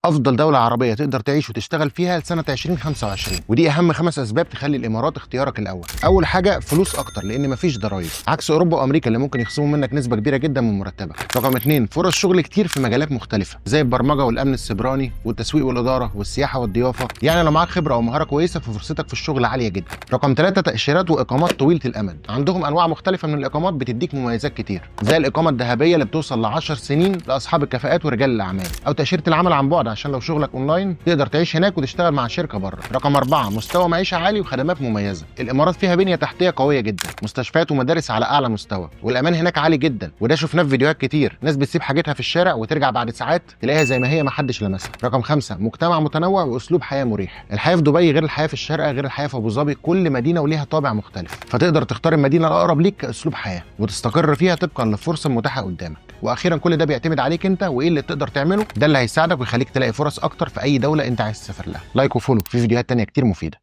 افضل دولة عربية تقدر تعيش وتشتغل فيها لسنه 2025. ودي اهم 5 اسباب تخلي الامارات اختيارك الاول. اول حاجة فلوس اكتر لان مفيش ضرايب، عكس اوروبا وامريكا اللي ممكن يخصموا منك نسبه كبيرة جدا من مرتبك. رقم 2 فرص شغل كتير في مجالات مختلفة زي البرمجة والامن السيبراني والتسويق والادارة والسياحة والضيافه، يعني لو معاك خبره او مهارة كويسة ففرصتك في الشغل عالية جدا. رقم 3 تاشيرات واقامات طويلة الامد، عندهم انواع مختلفة من الاقامات بتديك مميزات كتير زي الاقامة الذهبية اللي بتوصل ل 10 سنين لاصحاب الكفاءات ورجال الاعمال، او تاشيرة العمل عن بعد عشان لو شغلك اونلاين تقدر تعيش هناك وتشتغل مع شركة بره. رقم 4 مستوى معيشة عالي وخدمات مميزة، الامارات فيها بنيه تحتيه قوية جدا، مستشفيات ومدارس على اعلى مستوى، والامان هناك عالي جدا، وده شفناه في فيديوهات كتير، ناس بتسيب حاجتها في الشارع وترجع بعد ساعات تلاقيها زي ما هي ما حدش لمسها. رقم 5 مجتمع متنوع واسلوب حياة مريح، الحياة في دبي غير الحياة في الشارقة غير الحياة في ابو ظبي، كل مدينة وليها طابع مختلف، فتقدر تختار المدينة الاقرب ليك كاسلوب حياة وتستقر فيها طبقا للفرصه المتاحة قدامك. واخيرا كل ده بيعتمد عليك انت وايه اللي تقدر تعمله، ده اللي هيساعدك ويخليك تلاقي فرص اكتر في اي دولة انت عايز تسافر لها. like و follow في فيديوهات تانية كتير مفيدة.